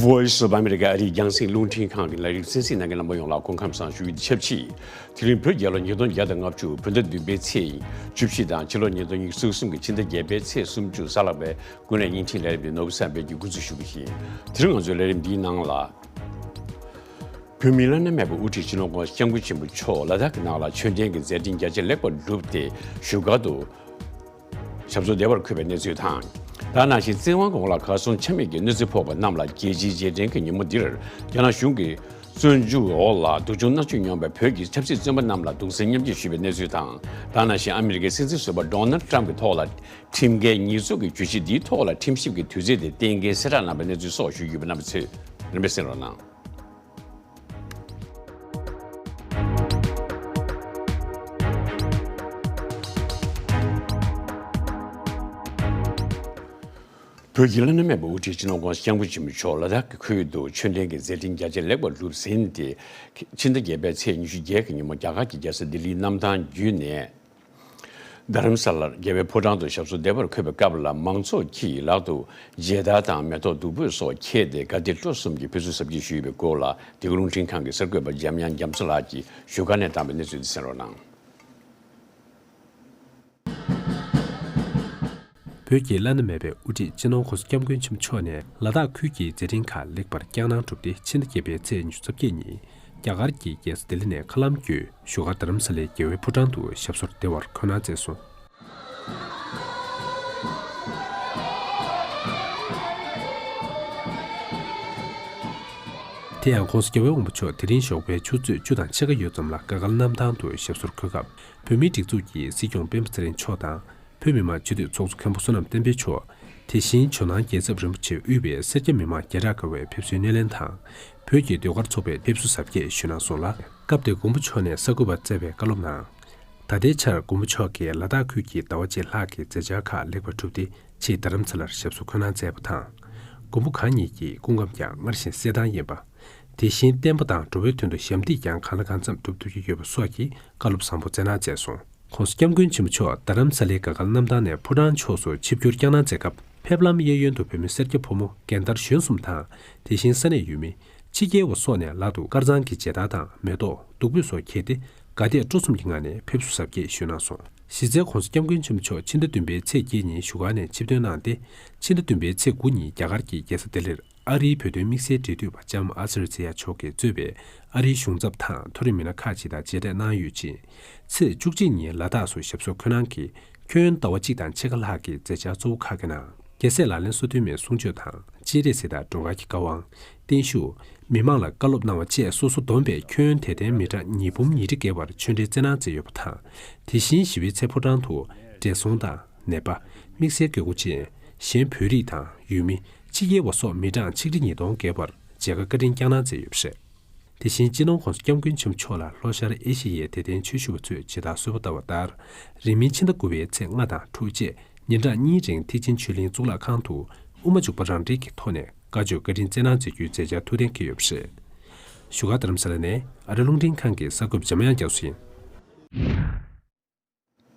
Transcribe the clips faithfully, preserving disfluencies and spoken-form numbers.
Voice of America ཨ་རིའི་རྒྱང་སྲིང་རླུང་འཕྲིན་ཁང་གི་ལས་རིམ་གསན་གཟིགས་གནང་མཁན་རྣམ་པ་ཡོངས་ལ་སྐུ་ཁམས་བཟང་ཞུ་རྒྱུ་དང་ཆབས་ཅིག་དེ་རིང་བོད་རྒྱལ་ལོ་ཉིས་སྟོང་བརྒྱ་དང་ལྔ་བཅུ་བོད་ཟླ་བདུན་པའི་ཚེས་བཅུ་བཞི་དང་ཕྱི་ལོ་ཉིས་སྟོང་ཉི་ཤུ་རྩ་གསུམ་གྱི་ཕྱི་ཟླ་བརྒྱད་པའི་ཚེས་སུམ་ཅུ་གཟའ་ལྷག་པའི་ཀུན་གླེང་བརྙན་འཕྲིན་ལས་རིམ་འདི་ནོར་བུ་བསམ་འཕེལ་གྱིས་འགོ་འཛུགས་ཞུ་གི་ཡིན། དེ་རིང་ང་ཚོའི་ལས་རིམ་འདིའི་ནང་ལ། བོད་མིའི་བླ་ན་མེད་པའི་དབུ་ཁྲིད་སྤྱི་ནོར་༸གོང་ས་༸སྐྱབས་མགོན་ཆེན་པོ་མཆོག་ལ་དྭགས་ཀྱི་ནགས་ལ་ཆོས་ལྡན་གྱི་མཛད་འཕྲིན་རྒྱ་ཆེར་ལེགས་པར་བསྒྲུབས་ཏེ་བཞུགས་སྒར་དུ་ཞབས་སོར་བདེ་བར་འཁོད་པའི་གནས་ཚུལ་དང་། ད་ག་ནང་བཞིན་བཙན་དབང་གི་འོག་ལ་གར་སོང་ཆ་མེད་ཀྱི་གནོད་འཚེ་ཕོག་པ་རྣམས་ལ་རྒྱལ་སྤྱིའི་རྗེས་དྲན་གྱི་ཉིན་མོ་འདིར་རྒྱ་ནག་གཞུང་གི་བཙོན་འཇུག་འོག་ལ་སྡུག་སྦྱོང་མནར་གཅོད་མྱོང་བའི་བོད་ཀྱི་ཆབ་སྲིད་བཙོན་པ་རྣམས་ལ་གདུང་སེམས་མཉམ་སྐྱེད་ཞུས་པའི་གནས་ཚུལ་དང་། ད་ག་ནང་བཞིན་ཨ་མི་རི་ཀའི་སྲིད་འཛིན་ཟུར་པ་ཌོ་ནལ་ཊམ་གྱི་ཐོག་ལ་ཁྲིམས་འགལ་ཉེས་འཛུགས་ཀྱི་གྱོད་གཞི་འདིའི་ཐོག་ལ་ཁྲིམས་ཞིབ་ཀྱི་དུས་ཚོད་དེ་གཏན་འཁེལ་གསལ་བསྒྲགས་གནང་བའི་གནས་ཚུལ་སོགས་ཞུ་རྒྱུ་ཡོད་པ་རྣམ་པ་ཚོས་རིམ་པས་གསན་རོགས་གནང་། བོད་ཀྱི་བླ་ན་མེད་པའི་དབུ་ཁྲིད་སྤྱི་ནོར་༸གོང་ས་༸སྐྱབས་མགོན་ཆེན་པོ་མཆོག་ལ་དྭགས་ཀྱི་ཁུལ་དུ་ཆོས་ལྡན་གྱི་མཛད་འཕྲིན་རྒྱ་ཆེར་ལེགས་པར་བསྒྲུབས་ཟིན་ཏེ། ཕྱི་ཟླ་བརྒྱད་པའི་ཚེས་ཉི་ཤུ་བརྒྱད་ཀྱི་ཉིན་མོ་རྒྱ་གར་གྱི་རྒྱལ་ས་ལྡི་ལིའི་གནམ་ཐང་བརྒྱུད་ནས། རྡ་རམ་ས་ལར་རྒྱལ་བའི་ཕོ་བྲང་དུ་ཞབས་སོར་བདེ་བར་འཁོད་པའི་སྐབས་ལ་མང་ཚོགས་ཀྱིས་ལག་ཏུ་མཇལ་དར་དང་མེ་ཏོག་བདུག་སྤོས་སོགས་འཁྱེར་ཏེ་དགའ་བདེ་སྤྲོ་གསུམ་གྱིས་ཕེབས་བསུ་གཟབ་རྒྱས་ཞུས་པའི་སྐོར་ལ་འདི་ག་རླུང་འཕྲིན་ཁང་གི་གསར་འགོད་པ་འཇམ་དབྱངས་རྒྱ་མཚོ་ལགས་ཀྱིས་བཞུགས་སྒར་ནས་བཏང་བའི་གནས་ཚུལ་དེ་གསན་རོགས་གནང་། བོད་ཀྱི་བླ་ན་མེད་པའི་དབུ་ཁྲིད་སྤྱི་ནོར་༸གོང་ས་༸སྐྱབས་མགོན་ཆེན་པོ་མཆོག་ནས་ལ་དྭགས་ཁུལ་གྱི་མཛད་འཕྲིན་ཁག་ལེགས་པར་བསྐྱངས་གནང་གྲུབ་སྟེ་ཕྱི་ཟླ་བརྒྱད་པའི་ཚེས་ཉི་ཤུ་རྩ་བརྒྱད་ཉིན་རྒྱ་གར་གྱི་རྒྱལ་ས་ལྡི་ལི་ནས་མཁའ་ལམ་བརྒྱུད་བཞུགས་སྒར་རྡ་རམ་ས་ལའི་རྒྱལ་བའི་ཕོ་བྲང་དུ་ཞབས་སོར་བདེ་བར་འཁོད་གནང་མཛད་སོང་། དེ་ཡང་༸གོང་ས་༸རྒྱལ་བའི་དབང་པོ་མཆོག་དེ་རིང་ཞོགས་པའི་ཆུ་ཚོད་བཅུ་དང་ཕྱེད་ཀ་ཡོལ་ཙམ་ལ་སྒ་སྒར་གནམ་ཐང་དུ་ཞབས་སོར་འཁོད་སྐབས། བོད་མིའི་སྒྲིག་འཛུགས་ཀྱི་སྲིད་སྐྱོང་སྤེན་པ་ཚེ་རིང་མཆོག་དང་། བོད་མི་མང་སྤྱི་འཐུས་ཚོགས་གཙོ་མཁན་པོ་བསོད་ནམས་བསྟན་འཕེལ་མཆོག་དེ་བཞིན་ཇོ་ནང་རྒྱལ་ཚབ་རིན་པོ་ཆེ་དབུས་པའི་སེར་སྐྱ་མི་མང་བརྒྱ་ཕྲག་འགའ་བའི་ཕེབས་བསུའི་སྣེ་ལེན་དང་། བོད་ཀྱི་ཟློས་གར་ཚོགས་པས་ཕེབས་བསུ་གཟབ་རྒྱས་ཞུས་གནང་སོང་ལ། སྐབས་དེར་མགོན་པོ་མཆོག་ནས་གསར་འགོད་པར་སྩལ་བའི་བཀའ་སློབ་ནང་། ད་ལྟའི་ཆར་མགོན་པོ་མཆོག་གིས་ལ་དྭགས་ཁུལ་གྱི་ཟླ་བ་གཅིག་ལྷག་གི་མཛད་འཆར་ཁག་ལེགས་པར་གྲུབ་སྟེ་ཕྱིས་རྡ་རམ་ས་ལར་ཞབས་སོར་འཁོད་གནང་མཛད་པ་དང་། མགོན་པོ་གང་ཉིད་ཀྱི་སྐུ་ཁམས་ཀྱང་སྔར་བཞིན་གསལ་ཐང་ཡིན་པ། དེ་བཞིན་བསྟན་པ་དང་འགྲོ་བའི་དོན་དུ་ཞབས་འདེགས་ཀྱང་གང་ལ་གང་འཚམ་སྒྲུབ་ཐུབ་ཀྱི་ཡོད་པ་སོགས་ཀྱི་བཀའ་སློབ་བཟང་པོ་སྩལ་གནང་མཛད་སོང་། ༸གོང་ས་༸སྐྱབས་མགོན་ཆེན་པོ་མཆོག་རྡ་རམ་ས་ལའི་སྒ་སྒར་གནམ་ཐང་ནས་ཕོ་བྲང་ཕྱོགས་སུ་ཆིབས་བསྒྱུར་བསྐྱངས་གནང་མཛད་སྐབས། ཕེབས་ལམ་གཡས་གཡོན་དུ་བོད་མི་སེར་སྐྱ་ཕོ་མོ་རྒན་དར་གཞོན་གསུམ་དང་། དེ་བཞིན་ས་གནས་ཡུལ་མི། ཕྱི་རྒྱལ་བ་སོགས་ནས་ལག་ཏུ་དཀར་གཙང་གི་མཇལ་དར་དང་མེ་ཏོག་བདུག་སྤོས་སོགས་འཁྱེར་ཏེ། དགའ་དད་སྤྲོ་གསུམ་གྱི་ངང་ནས་ཕེབས་བསུ་གཟབ་རྒྱས་ཞུས་གནང་སོང་། གཞི་རྩའི་༸གོང་ས་༸སྐྱབས་མགོན་ཆེན་པོ་མཆོག་ཕྱི་ཟླ་བདུན་པའི་ཚེས་བརྒྱད་ཉིན་བཞུགས་སྒར་ནས་ཆིབས་ཐོན་གནང་སྟེ། ཕྱི་ཟླ་བདུན་པའི་ཚེས་དགུ་ཉིན་རྒྱ་གར་གྱི་རྒྱལ་ས་ལྡི་ལིར། ཨ་རིའི་བོད་དོན་དམིགས་བསལ་འབྲེལ་མཐུད་པ་ལྕམ་ཨ་ཙར་ཛི་ཡ་མཆོག་གིས་གཙོས་པའི་ཨ་རིའི་གཞུང་ཚབ་དང་མཐོ་རིམ་མི་སྣ་ཁག་ཅིག་དང་མཇལ་འཕྲད་གནང་ཡོད་ཅིང་། ཚེས་བཅུ་གཅིག་ཉིན་ལ་དྭགས་སུ་ཞབས་སོར་འཁོད་གནང་གིས། ཁྱོན་ཟླ་བ་གཅིག་དང་ཕྱེད་ཀ་ལྷག་གི་མཛད་འཆར་གཙོ་བོ་ཁག་གི་ནང་། རྒྱལ་སྲས་ལག་ལེན་སོ་བདུན་མའི་གསུང་ཆོས་དང་། སྤྱན་རས་གཟིགས་དང་མགྲོན་ཁང་གི་བཀའ་དབང་། བརྟན་བཞུགས། མི་མང་ལ་བཀའ་སློབ་གནང་བ་བཅས་སོ་སོ་བསྡོམས་པས་ཁྱོན་དད་ལྡན་མི་གྲངས་ཉིས་འབུམ་ཉིས་ཁྲི་བརྒལ་བར་ཆོས་འབྲེལ་སྩལ་གནང་མཛད་ཡོད་པ་དང་། དེ་བཞིན་ཞི་བའི་ཚལ་ཕོ་བྲང་དུ། བགྲེས་སོང་དང་། ནད་པ། དམིགས་བསལ་དགོས་མཁོ་ཅན། གཞན་བོད་རིགས་དང་ཡུལ་མི། ཕྱི་རྒྱལ་བ་སོགས་མི་གྲངས་ཆིག་ཁྲི་ཉིས་སྟོང་བརྒལ་བར་མཇལ་ཁ་བཀའ་དྲིན་བསྐྱངས་གནང་མཛད་ཡོད་པ་རེད། དེ་བཞིན་སྤྱི་ནོར་༸གོང་ས་༸སྐྱབས་མགོན་ཆེན་པོ་མཆོག་ལ་ལྷོ་ཤར་ཨེ་ཤི་ཡའི་དད་ལྡན་ཆོས་ཞུ་བ་ཚོས་ཇི་ལྟར་གསོལ་བ་བཏབ་པ་ལྟར། རིང་མིན་ཕྱི་ཟླ་དགུ་པའི་ཚེས་ལྔ་དང་དྲུག་བཅས་ཉིན་གྲངས་གཉིས་རིང་ཐེག་ཆེན་ཆོས་གླིང་གཙུག་ལག་ཁང་དུ་དབུ་མ་འཇུག་པ་རང་འགྲེལ་གྱི་ཐོག་ནས་བཀའ་ཆོས་བཀའ་དྲིན་སྩལ་གནང་མཛད་རྒྱུའི་མཛད་འཆར་ཐུགས་གཏན་འཁེལ་ཡོད་པ་རེད། བཞུགས་སྒར་རྡ་རམ་ས་ལ་ནས་ཨ་རི་རླུང་འཕྲིན་ཁང་གི་གསར་འགོད་པ་འཇམ་དབྱངས་རྒྱ་མཚོ་ཡིན།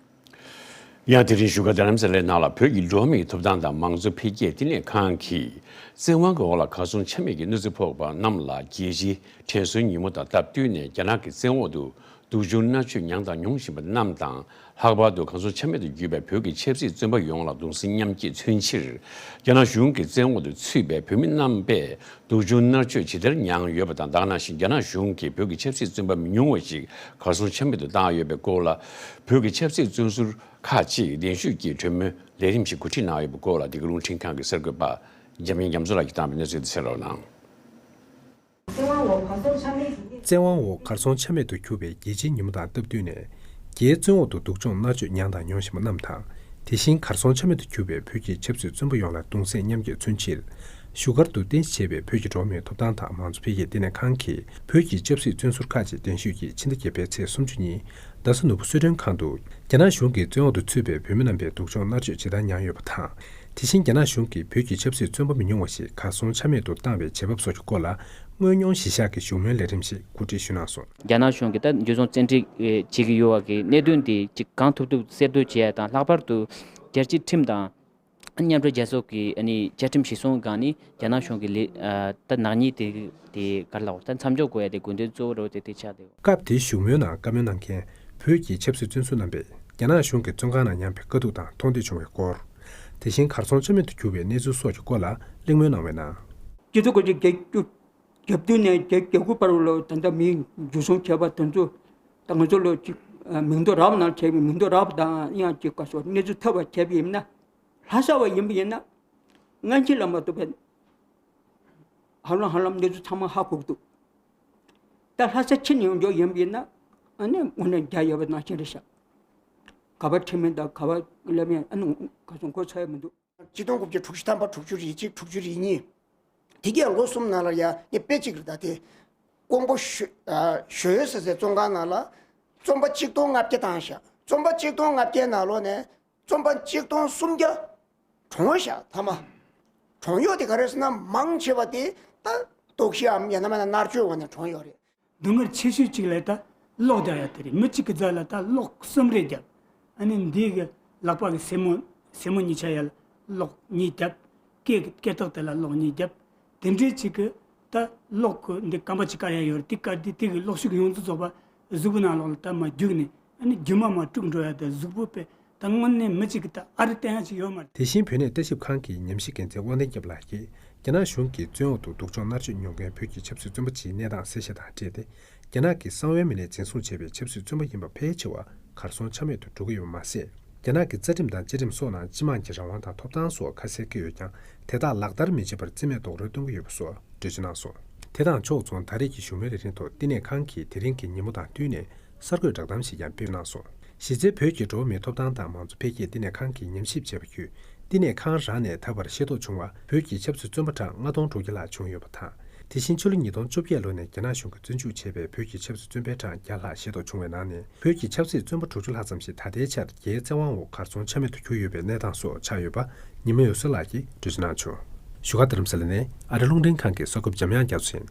ཡང་དེ་རིང་བཞུགས་སྒར་རྡ་རམ་ས་ལའི་ནང་ལ་བོད་ཀྱི་འགྲོ་བ་མིའི་ཐོབ་ཐང་དང་མང་གཙོ་འཕེལ་རྒྱས་བསྟི་གནས་ཁང་གིས་བཙན་དབང་གི་འོག་ལ་གར་སོང་ཆ་མེད་ཀྱི་གནོད་འཚེ་ཕོག་པ་རྣམས་ལ་རྒྱལ་སྤྱིའི་དྲན་གསོའི་ཉིན་མོ་དང་སྟབས་བསྟུན་ནས་རྒྱ་ནག་གི་བཙན་འོག་ཏུ་སྡུག་སྦྱོང་མནར་གཅོད་མྱངས་དང་མྱོང་བཞིན་པ་རྣམས་དང་། ལྷག་པར་དུ་གར་སོང་ཆ་མེད་དུ་གྱུར་པའི་བོད་ཀྱི་ཆབ་སྲིད་བཙོན་པ་ཡོངས་ལ་གདུང་སེམས་མཉམ་སྐྱེད་མཚོན་ཕྱིར། རྒྱ་ནག་གཞུང་གི་བཙན་འོག་ཏུ་ཚུད་པའི་བོད་མི་རྣམ་པས་སྡུག་སྦྱོང་མནར་གཅོད་ཇི་ལྟར་མྱངས་ཡོད་པ་དང་། ད་ག་ནང་བཞིན་རྒྱ་ནག་གཞུང་གིས་བོད་ཀྱི་ཆབ་སྲིད་བཙོན་པ་མི་ཉུང་བ་ཞིག་གར་སོང་ཆ་མེད་དུ་བཏང་ཡོད་པའི་སྐོར་ལ། བོད་ཀྱི་ཆབ་སྲིད་བཙོན་ཟུར་ཁག་ཅིག་གདན་ཞུས་ཀྱིས་གྲོས་མོལ་ལས་རིམ་ཞིག་གོ་སྒྲིག་གནང་ཡོད་པའི་སྐོར་ལ། འདི་ག་རླུང་འཕྲིན་ཁང་གི་གསར་འགོད་པ་འཇམ་དབྱངས་རྒྱ་མཚོ་ལགས་ཀྱིས་བཏང་བའི་གནས་ཚུལ་དེ་གསན་རོགས་གནང་། བཙན་དབང་འོག་གར་སོང་ཆ་མེད་དུ་གྱུར་བའི་རྒྱལ་སྤྱིའི་ཉིན་མོ་དང་སྟབས་བསྟུན་ནས། རྒྱའི་བཙོན་འོག་ཏུ་སྡུག་སྦྱོང་མནར་གཅོད་མྱངས་དང་མྱོང་བཞིན་པ་རྣམས་དང་། དེ་བཞིན་གར་སོང་ཆ་མེད་དུ་གྱུར་བའི་བོད་ཀྱི་ཆབ་སྲིད་བཙོན་པ་ཡོངས་ལ་གདུང་སེམས་མཉམ་སྐྱེད་མཚོན་ཕྱིར། བཞུགས་སྒར་དུ་རྟེན་གཞི་བྱས་པའི་བོད་ཀྱི་འགྲོ་བ་མིའི་ཐོབ་ཐང་དང་མང་གཙོ་འཕེལ་རྒྱས་བསྟི་གནས་ཁང་གིས། བོད་ཀྱི་ཆབ་སྲིད་བཙོན་ཟུར་ཁག་ཅིག་གདན་ཞུས་ཀྱིས་ཕྱི་ཟླ་བརྒྱད་པའི་ཚེས་སུམ་ཅུ་ཉིན། རྡ་ས་ནོར་བུ་གསོལ་ཐོན་ཁང་དུ། རྒྱ་ནག་གཞུང་གིས་བཙོན་འོག་ཏུ་ཚུད་པའི་བོད་མི་རྣམ་པའི་སྡུག་སྦྱོང་མནར་གཅོད་ཇི་ལྟར་མྱངས་ཡོད་པ་དང་། དེ་བཞིན་རྒྱ་ནག་གཞུང་གིས་བོད་ཀྱི་ཆབ་སྲིད་བཙོན་པ་མི་ཉུང་བ་ཞིག་གར་སོང་ཆ་མེད་དུ་བཏང་བའི་བྱེད་བབ་སོགས་ཀྱི་སྐོར་ལ། དངོས་མྱོང་གཞི་བཞག་གི་བཞུགས་མོལ་ལས་རིམ་ཞིག་གོ་སྒྲིག་ཞུས་གནང་སོང་། རྒྱ་ནག་གཞུང་གིས་ད་འཇུ་བཟུང་བཙན་ཁྲིད་བྱེད་ཀྱི་ཡོད་པ་གི་གནད་དོན་དེ་ཅིག་གང་ཐུབ་ཐུབ་གསལ་སྟོན་བྱེད་ཡ་དང་། ལྷག་པར་དུ་རྒྱལ་སྤྱིའི་ཁྲིམས་དང་ མཉམ་འབྲེལ་རྒྱལ་ཚོགས་ཀྱི་ཨ་ནི་བཅའ་ཁྲིམས་གཞིར་བཟུང་སྒང་ནས་རྒྱ་ནག་གཞུང་གི་ལས་ད་ནག་ཉེས་དེ་དེ་ག་རེ་ལབ་དགོས་རེད། ད་མཚམས་འཇོག་དགོས་ཡ་དེ་དགོས་འདུན་གཙོ་བོ་རེད་དེ་དེ་ཆགས་བསྡད་ཡོད། སྐབས་དེའི་བཞུགས་མོལ་ནང་བཀའ་མོལ་གནང་མཁན་བོད་ཀྱི་ཆབ་སྲིད་བཙོན་ཟུར་རྣམ་པས་རྒྱ་ནག་གཞུང་གི་བཙོན་ཁང་ནང་མྱངས་པའི་དཀའ་སྡུག་དང་མཐོང་ཐོས་བྱུང་བའི་སྐོར། དེ་བཞིན་གར་སོང་ཆ་མེད་དུ་གྱུར་བའི་གནས་ཚུལ་སོགས་ཀྱི་སྐོར་ལ་གླེང་མོལ་གནང་བའི་ནང་། སྤྱི་ཚོགས་སྐོར་གྱི་རྒྱལ་སྐྱོབ་རྒྱབ་དུས་ནས་རྒྱལ་རྒྱལ་ཁབ་བར་ལ་ད་ལྟ་མི་འཇུ་བཟུང་བྱས་པ་དེ་ཚོ་ད་ང་ཚོ་ལ་ཅིག་མིང་ཐོ་རག་པ་ནང་བྱས་པའི་མིང་ཐོ་རག་པ་དང་ཡང་ཅིག་ག་སོགས་གནས་ཚུལ་ཐོབ་པ་བྱས་པ་ཡིན་ན་ལྷ་ས་བ་ཡིན་པ་ཡིན་ན་སྔ་ཕྱི་ལ་མ་གཏོགས་པའི་ཧ་ལམ་ཧ་ལམ་གནས་ཚུལ་ཚང་མ་ཧ་གོ་གི་འདུག་ད་ལྷ་ས་ཕྱིན་ཡོང་འཇོག་ཡིན་པ་ཡིན་ན་ཨ་ནི་དངོས་གནས་རྒྱ་ཡོད་པ་ནང་བཞིན་རེད་ཤག་ག་པར་ཁྲིད་མིན་དང་ག་པར་སླེབས་མིན་ཨ་ནི་ག་སོང་གོ་ཚོད་ཡོད་མི་འདུག་གཅིག་སྟོང་དགུ་བརྒྱ་དྲུག་ཅུ་ཐམ་པ་དྲུག་ཅུ་རེ་གཅིག་དྲུག་ཅུ་རེ་གཉིས། དེ་གའི་ལོ་གསུམ་ནང་ལ་ཡ་ངས་དཔེ་གཅིག་རེད་ད་དེ། ཀོང་པོ་ཞོ་ཨ་ཞོལ་ཟེར་སའི་བཙོན་ཁང་ནང་ལ་བཙོན་པ་གཅིག་སྟོང་ལྔ་བརྒྱ་བཏང་ཤག་བཙོན་པ་གཅིག་སྟོང་ལྔ་བརྒྱའི་ནང་ལོགས་ནས་བཙོན་པ་གཅིག་སྟོང་སུམ་བརྒྱ་གྲོངས་ཤག་ཐ་མ། གྲོངས་ཡོད་དེ་ག་རེ་ཟེར་ན་མང་ཆེ་བ་དེ་ད་དོགས་གཞིའམ་ཡང་ན་མིན་ན་མནར་གཅོད་འོག་ནས་གྲོངས་ཡོད་རེད། སྡུག་བསྔལ་ཆེ་ཤོས་གཅིག་ལ་ད་གློག་རྒྱག་ཡ་དེ་རེད། མི་གཅིག་གི་རྩ་ལ་ད་གློག་གསུམ་རེ་བརྒྱབ། ཨ་ནི་འདི་གི་ལག་པ་གི་སེན་མོ་སེན་མོ་གཉིས་ཆ་ཡ་ལ་གློག་གཉིས་བརྒྱབ། སྐེ་སྐེ་ཐག་དེ་ལ་གློག་གཉིས་བརྒྱབ། དེ་འདྲའི་གཅིག་གི་ད་གློག་གི་འདི་རྐང་པ་གཅིག་བཀར་ཡ་ཡོད་རེད། དེ་བཀར་དུས་དེ་གི་གློག་ཤུགས་ཡོངས་སུ་རྫོགས་པ་གཟུགས་པོ་ནང་ལོགས་ལ་ད་མར་རྒྱུག་ནས་ཨ་ནི་རྒྱུ་མ་མར་དཀྲུག་འགྲོ་ཡ་དེ་གཟུགས་པོ་དཔེ་ད་དངོས་གནས་མི་གཅིག་གི་ད་ཨ་རི་བསྟན་ཡ་ཅིག་ཡོད་མ་རེད། དེ་བཞིན་བོད་གནས་ལྟ་ཞིབ་ཁང་གི་ཉམས་ཞིབ་འགན་འཛིན་དབང་ལྡན་སྐྱབས་ལགས་ཀྱིས་རྒྱ་ནག་གཞུང་གིས་བཙོན་འོག་ཏུ་སྡུག་སྦྱོང་མནར་གཅོད་མྱོང་མཁན་བོད་ཀྱི་ཆབ་སྲིད་བཙོན་པ་སྤྱིའི་གནས་སྟངས་གསལ་བཤད་དང་འབྲེལ་ཏེ། རྒྱ་ནག་གི་གསང་བའི་མི་སྣས་འཛིན་བཟུང་བྱས་པའི་ཆབ་སྲིད་བཙོན་པ་ཡིན་པ་ཕལ་ཆེ་བ་གར་སོང་ཆ་མེད་དུ་འགྲོ་གི་ཡོད་པ་མ་ཟད། རྒྱ་ནག་གི་རྩ་ཁྲིམས་དང་བཅའ་ཁྲིམས་སོགས་ནང་སྤྱི་དམངས་ཀྱི་རང་དབང་དང་ཐོབ་ཐང་སོགས་ཁ་གསལ་བཀོད་ཡོད་ཀྱང་། དེ་དག་ལག་བསྟར་མི་བྱེད་པར་རྩིས་མེད་རྡོག་རོལ་གཏོང་གི་ཡོད་པ་སོགས་འགྲེལ་བརྗོད་གནང་སོང་། དེ་དང་ཕྱོགས་མཚུངས། ད་རེས་ཀྱི་བཞུགས་མོལ་ལས་རིམ་ཐོག་བསྟི་གནས་ཁང་གིས་དེ་རིང་གི་ཉིན་མོ་དང་བསྟུན་ནས་གསར་འགོད་བསྒྲགས་གཏམ་ཞིག་ཀྱང་སྤེལ་གནང་སོང་། གཞི་རྩའི་བོད་ཀྱི་འགྲོ་བ་མིའི་ཐོབ་ཐང་དང་མང་གཙོ་འཕེལ་རྒྱས་བསྟི་གནས་ཁང་གིས་ཉམས་ཞིབ་བྱས་པ་བརྒྱུད། བསྟི་གནས་ཁང་རང་ནས་ད་བར་ཤེས་རྟོགས་བྱུང་བར་བོད་ཀྱི་ཆབ་སྲིད་བཙོན་པ་གྲངས་ལྔ་སྟོང་དྲུག་བརྒྱ་ལྷག་བྱུང་ཡོད་པ་དང་། དེ་བཞིན་ཕྱི་ལོ་ཉིས་སྟོང་བཅོ་བརྒྱད་ལོ་ནས་རྒྱ་ནག་གཞུང་གིས་བཙོན་འཇུག་བྱས་པའི་བོད་ཀྱི་ཆབ་སྲིད་བཙོན་པའི་གྲངས་བརྒྱ་ལྷག་ཤེས་རྟོགས་བྱུང་བའི་ནང་ནས། བོད་ཀྱི་ཆབ་སྲིད་བཙོན་པ་དྲུག་ཅུ་ལྷག་ཙམ་ཞིག་ད་ལྟའི་ཆར་རྒྱའི་བཙན་དབང་འོག་གར་སོང་ཆ་མེད་དུ་གྱུར་ཡོད་པའི་གནས་སྟངས་སོགས་ཆགས་ཡོད་པ་ཉི་མ་འོད་ཟེར་ལགས་ཀྱིས་འགྲེལ་བརྗོད་གནང་བྱུང་། བཞུགས་སྒར་རྡ་རམ་ས་ལ་ནས་ཨ་རི་རླུང་འཕྲིན་ཁང་གི་གསར་འགོད་པ་འཇམ་དབྱངས་རྒྱ་མཚོ་ཡིན།